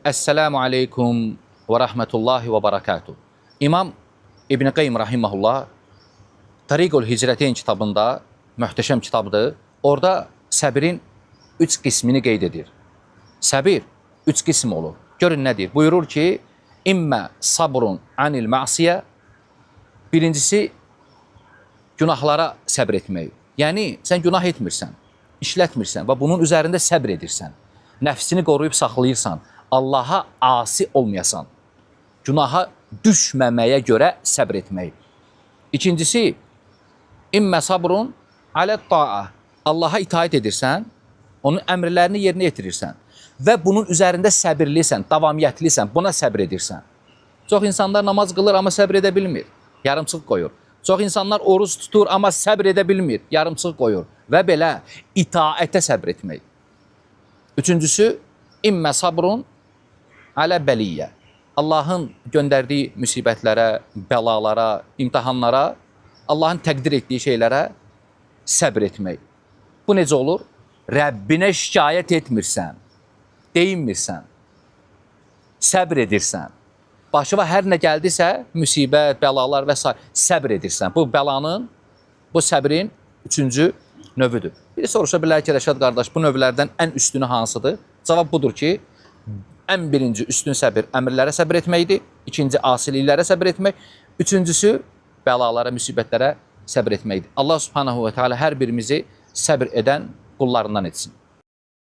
Esselamu aleykum ve rahmetullahi ve barakatuh. İmam İbn Qayyim rahimehullah Tariqul Hicrəteyn kitabında, möhtəşəm kitabdır. Orada səbrin üç qismini qeyd edir. Səbir üç qism olur. Görün nə deyir? Buyurur ki, İmmə sabrun anil məsiyə. Birincisi günahlara səbr etmək. Yəni sən günah etmirsən, işlətmirsən və bunun üzərində səbr edirsən. Nəfsini qoruyub saxlayırsan. Allaha asi olmayasan. Günaha düşməməyə görə səbr etmək. İkincisi, İmmə sabrun alə ta'a. Allaha itaat edirsən, onun əmrlərini yerinə yetirirsən və bunun üzərində səbirlisən, davamiyyətlisən, buna səbr edirsən. Çox insanlar namaz qılır, amma səbr edə bilmir. Yarımçıq qoyur. Çox insanlar oruc tutur, amma səbr edə bilmir. Yarımçıq qoyur. Və belə itaətə səbr etmək. Üçüncüsü, immə sabrun alə bəliyyə. Allahın göndərdiyi müsibətlərə, bəlalara, imtahanlara, Allahın təqdir etdiyi şeylərə səbr etmək. Bu necə olur? Rəbbinə şikayət etmirsən, deyinmirsən, səbr edirsən. Başıma hər nə gəldisə, müsibət, bəlalar və s. səbr edirsən. Bu bəlanın, bu səbrin üçüncü növüdür. Biri soruşa bilər ki, Rəşad qardaş, bu növlərdən ən üstünü hansıdır? Cavab budur ki, ən birinci üstün səbir əmrlərə səbr etməkdir, ikinci asiliklərə səbr etmək, üçüncüsü bəlalara, müsibətlərə səbr etməkdir. Allah Subhanahu ve Teala hər birimizi səbr edən qullarından etsin.